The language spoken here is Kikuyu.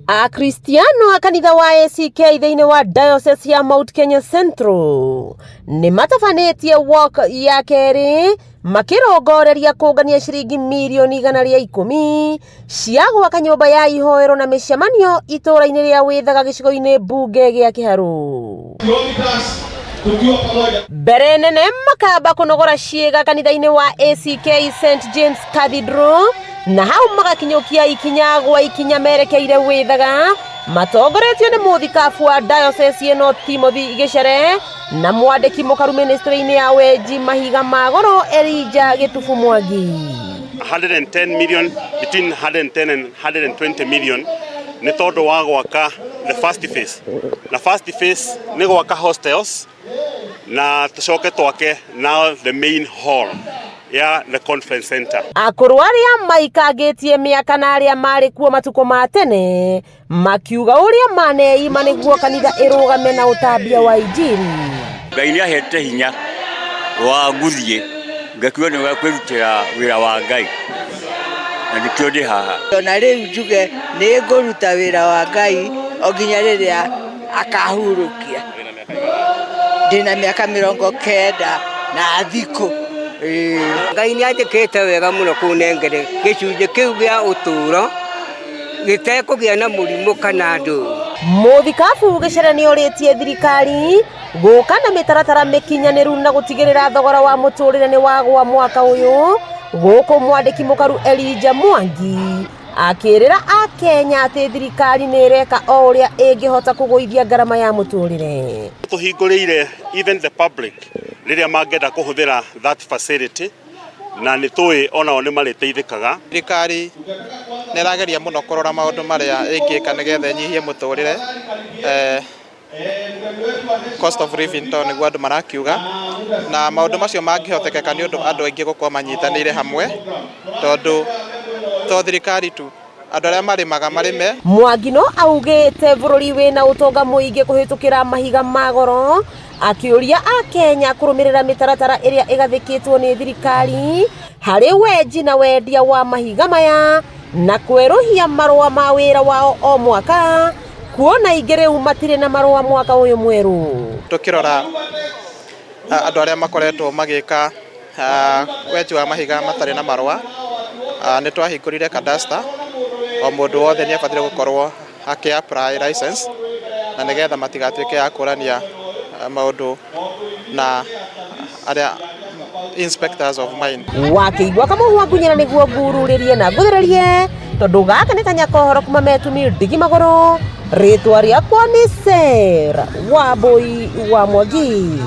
Akristiano a kanitha wa ACK thĩinĩ wa Diocese ya Mount Kenya Central nĩ matabanĩtie walk ya kerĩ makĩrongoreria kũngania ciringi mirioni 110 cia gwaka nyũmba ya ihoero na mĩcemanio itũũra-inĩ rĩa Wĩthaga gĩcigo-inĩ mbunge gĩa Kĩharũ. Mbere nene makamba kũnogora ciĩga kanitha-inĩ wa ACK St James Cathedral na hau magakinyũkia ikinya gwa ikinya merekeire Wĩthaga matongoretio nĩ mũthikabu wa diocese ĩno Timothy Gĩcere na mwandĩki mũkaru ministry-inĩ ya wenji mahiga ma goro Elijah Gĩtubu Mwangi. 110 million, between 110 and 120 million nĩ tondũ wa gwaka the first phase, na first phase nĩ gwaka hostels na tucoke twake now the main hall ya the conference center. Akũrũ arĩa maikangĩtie mĩaka na arĩa marĩ kuo matukũ ma tene makiuga ũrĩa maneima nĩguo kanitha ĩrũgame na ũtambia wa injiri. Ngai nĩ ahete hinya wa gũthiĩ ngakiuga nĩ wa kwĩrutĩra wĩra wa Ngai na nĩkĩo ndĩ haha. Ona rĩu njuge nĩ ngũruta wĩra wa Ngai o nginya rĩrĩa akahurũkia. Ndĩna mĩaka 90 na thikũ. Ngai nĩ anjĩkĩte wega mũno kũnengere gĩcunjĩ kĩu gĩa ũtũũro gĩtekũgĩa na mũrimũ kana ndũũ. Mũthikabu Gĩcere nĩ orĩtie thirikari gũka na mĩtaratara mĩkinyanĩru na gũtigĩrĩra thogora wa mũtũrĩre nĩ wagwa mwaka ũyũ, gũkũ mwandĩki mũkaru Elijah Mwangi akĩrĩra akenya atĩ thirikari nĩ ĩreka o ũrĩa ĩngĩhota kũgũithia ngarama ya mũtũrĩre. Tũhingũrĩire even the public rĩrĩa mangĩenda kũhũthĩra that facility na nĩ tũĩ onao nĩ marĩteithĩkaga. Thirikari nĩ ĩrageria mũno kũrora maũndũ marĩa ĩngĩka nĩgetha ĩnyihie mũtũrĩre, cost of living to nĩguo andũ marakiuga, na maũndũ macio mangĩhotekeka nĩ ũndũ andũ aingĩ gũkorwo manyitanĩire hamwe, tondũ to thirikari tu, andũ arĩa marĩmaga marĩme. Mwangi no augĩte bũrũri wĩna ũtonga mũingĩ kũhĩtũkĩra mahiga ma goro, akĩũria akenya kũrũmĩrĩra mĩtaratara ĩrĩa ĩgathĩkĩtwo nĩ thirikari harĩ wenji na wendia wa mahiga maya na kwerũhia marũa ma wĩra wao o mwaka, kuona aingĩ rĩu matirĩ na marũa mwaka ũyũ mwerũ. Tũkĩrora andũ arĩa makoretwo magĩka wenji wa mahiga matarĩ na marũa, nĩ twahingũrire cadastre, o mũndũ wothe nĩ abataire gũkorwo akĩ apply license na nĩgetha matigatuĩke a kũrania maũndũ na arĩa inspectors of mine. Wakĩigua kamũhwa ngunyĩra nĩguo ngururĩrie na ngũthererie, tondũ gaka nĩ kanya kohoro kuma metumi ndigi magũrũ. Rĩtwa rĩakwa nĩ Sarah Wambui wa Mwangi.